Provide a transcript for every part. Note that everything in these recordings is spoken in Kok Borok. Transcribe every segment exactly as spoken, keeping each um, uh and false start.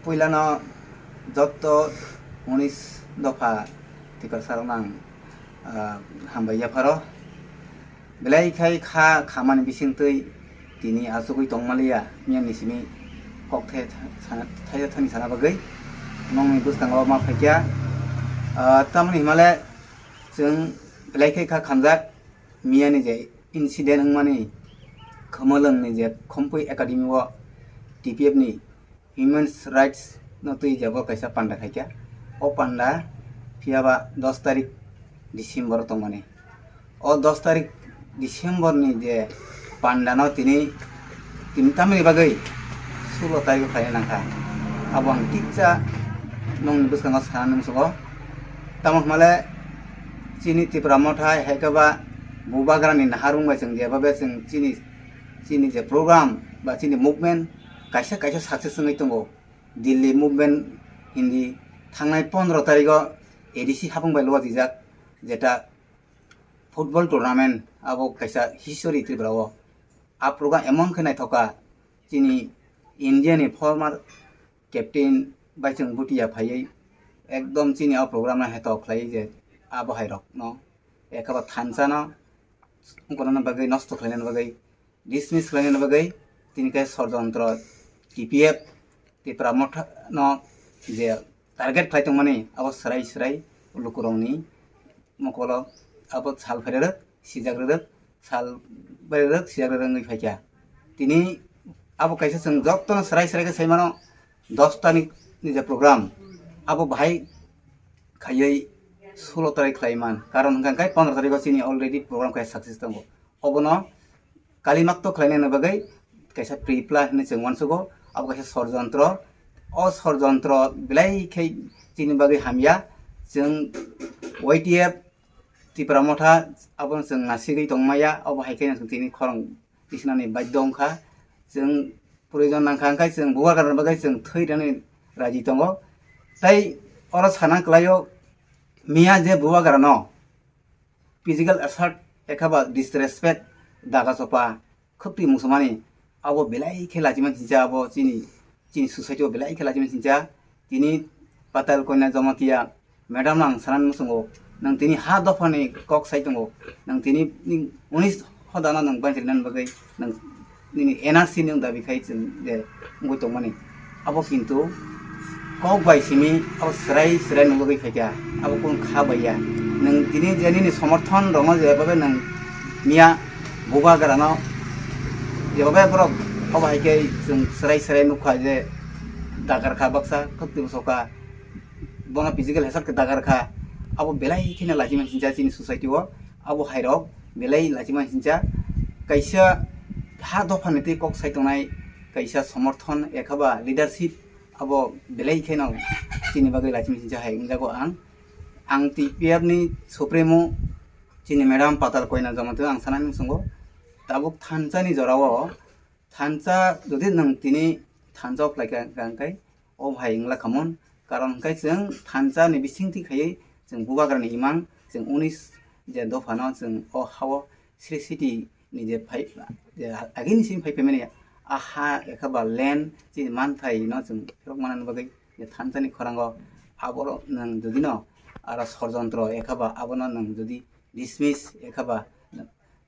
Puilano jotto unis dopha Tiprasarokno ang, ah, hambai yapharo. Belai khai kha khamani bisingtwi tini achugwi tongmaliya, miyani simi kok thai-, sana-, thaisa thani sana bagwi nongni bwskango ma phaikya. Ah, tamoni himale chwng belai khai kha khamjak, miyani je incident wngmani Khumulwngni je Khumpui Academy o T P F ni Human Rights no twi jabo kaisa panda khaikha. O panda phiya ba dos tarik December o tongmani. O dos tarik December ni je panda no tini, tini tamoni bagwi sulo tarik o khaina nangkha. Abo ang tiksa nongni bwskango sana nung sugo. Tamo hwnmale chini Tipra Motha hai khe ba Bubagrani naharung bai chwng jeba be chwng chini, chini je program ba chini movement kaisa kaisa success wngwi tongo. Delhi movement hindi thangnai pondro tarigo A D C hapung bai luajijak, jeta football tournament abo kaisa history Tripura o. A program emon khe naithoka, chini India ni former captain bai chwng Bhutia phaiwi ekdom chini o program no heto khlaiwi je abo hai rok no ekaba thansa no wngkona bagwi nosto khlaina bagwi dismiss khlaina bagwi tini khe sorjontro T P F Tipra Motha no je target khlai tongmani abo swrai swrai lukurokni mokolo abo sal phairerok sijak rerok sal phairerok sijak rerok wngwi phaikha. Tini abo kaisa chwng jotono swrai swrai khe sai mano dos tarik ni je program abo bahai khaiwi sulo tarik khlai man, karon hwnkha khe pondro tarigo chini already program khe success tongo. Obono kalimakto khlainani bagwi kaisa pre-plan hinwi chwng uansugo, abo kaisa sorjontro. O sorjontro belai khe chini bagwi hamya, chwng Y T F Tipra Motha abono chwng nasigwi tongmaya, obo hai khe chwng tini khorang tisinani badhyo wngkha. Chwng proyojon nangkha, hwnkhe chwng Bubagrani bagwi chwng thwi rwnani raji tongo. Tei oro sana kwlaio, miya je Bubagrano physical assault ekha ba disrespect, daga chopa, khwtwi muchumani, abo belai khe lachimani sincha, abo chini, chini society o belai khe lachimani sincha. Tini Patal Koina Jamatia madam no ang sanani muchungo, nwng tini ha dophani kok sai tongo, nwng tini ning unis hodano nwng banchari nani bagwi nwng nini N R C ni wng dabi khai chwng je wngwi tongmani. Abo kintu kok bai simi abo swrai swrai nugwi phaikha, abo kunu kha bai ya. Nwng tini je nini somorthon rokno je babe nwng miya Bubagrano je babe borok obo hai khe chwng swrai swrai nukha je dagar kha baksa khwtwi bwswk kha. Bono physical hesat khe dagar kha, abo belai kheno lachimani sincha chini society o, abo hairok belai lachimani sincha. Kaisa ha dophani tei kok sai tongnai kaisa somorthon ekha ba leadership abo belai kheno chini bagwi lachimani sincha hai wngjago ang. Ang T P F ni supremo chini madam Patal Koina Jamatia ang sanani muchungo, tabuk thansa ni jorao thansa jodi nwng tini thansa o khlai kha, kha hwnkhe o hai wngla khamon, karon hwnkhe chwng thansa ni bisingtwi khaiwi chwng Bubagrani imang chwng unis je dophano chwng o hao sri city ni je phai, je agini simi phai phaimani a ha ekha ba land chini manthai no chwng phirok manani bagwi je thansa ni khorango abo nwng jodi no aro sorjontro ekha ba abono nwng jodi dismiss ekha ba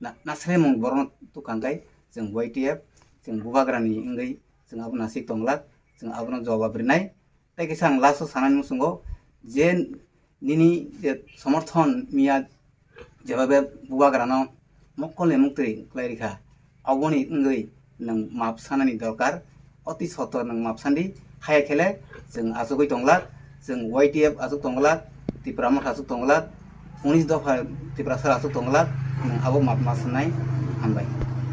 na-, nasremung borokno tukha hwnkhe chwng Y T F, chwng Bubagrani wngwi chwng abono nasik tonglak, chwng abono jobab rinai. Tei kisa ang last o sanani muchungo je nini je somorthon miya jebabe Bubagrano mokkolni muktwi kwlai rikha, aboni wngwi nwng map sanani dorkar, oti sotor nwng map sandi, haya khele chwng achugwi tonglak, chwng Y T F achuk tonglak, Tipra Motha achuk tonglak, unis dopha Tiprasa achuk tonglak, nwng abo map ma sanai, hambai.